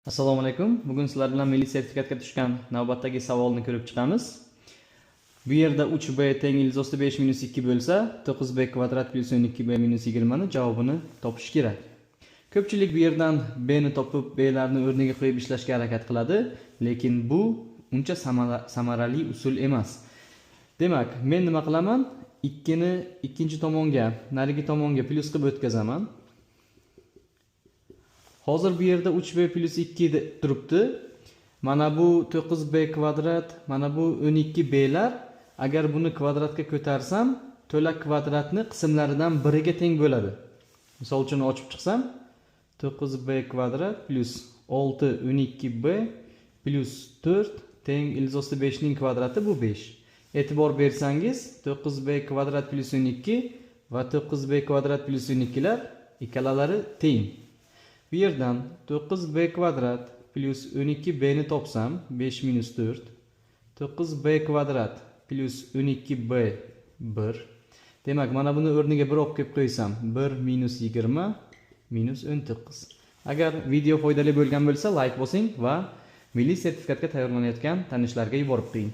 Assalomu alaykum. Bugun sizlar bilan milliy sertifikatga tushgan navbatdagi savolni ko'rib chiqamiz. Bu yerda 3b teng ildiz osti 5 minus 2 bo'lsa, 9b kvadrat plyus 12b minus 20 ni javobini topish kerak. Ko'pchilik bu yerdan b ni topib, b larni o'rniga qo'yib ishlashga harakat qiladi, lekin bu uncha samarali usul emas. Demak, men nima qilaman? 2 ni ikkinchi tomonga, narigi tomonga plyus qilib o'tkazaman. Hozir bu yerda 3b plyus 2 turibdi. Mana bu 9b kvadrat, mana bu 12b lar, agar buni kvadratga ko'tarsam, to'la kvadratni qismlaridan biriga teng bo'ladi. Misol uchun, ochib chiqsam, 9b kvadrat plyus 6 12b plyus 4 teng ildiz osti 5 ning kvadrati, bu 5. E'tibor bersangiz, 9b kvadrat plyus 12 va 9b kvadrat plyus 12 lar ikkalalari teng. Bu yerdan 9b kvadrat plyus 12b ni topsam, 5 minus 4, 9b kvadrat plyus 12b 1. Demak, mana buni o'rniga 1 olib kelib qo'ysam, 1 minus 20 minus 19. Agar video foydali bo'lgan bo'lsa, like bosing va milliy sertifikatga tayyorlanayotgan tanishlarga yuborib qo'ying.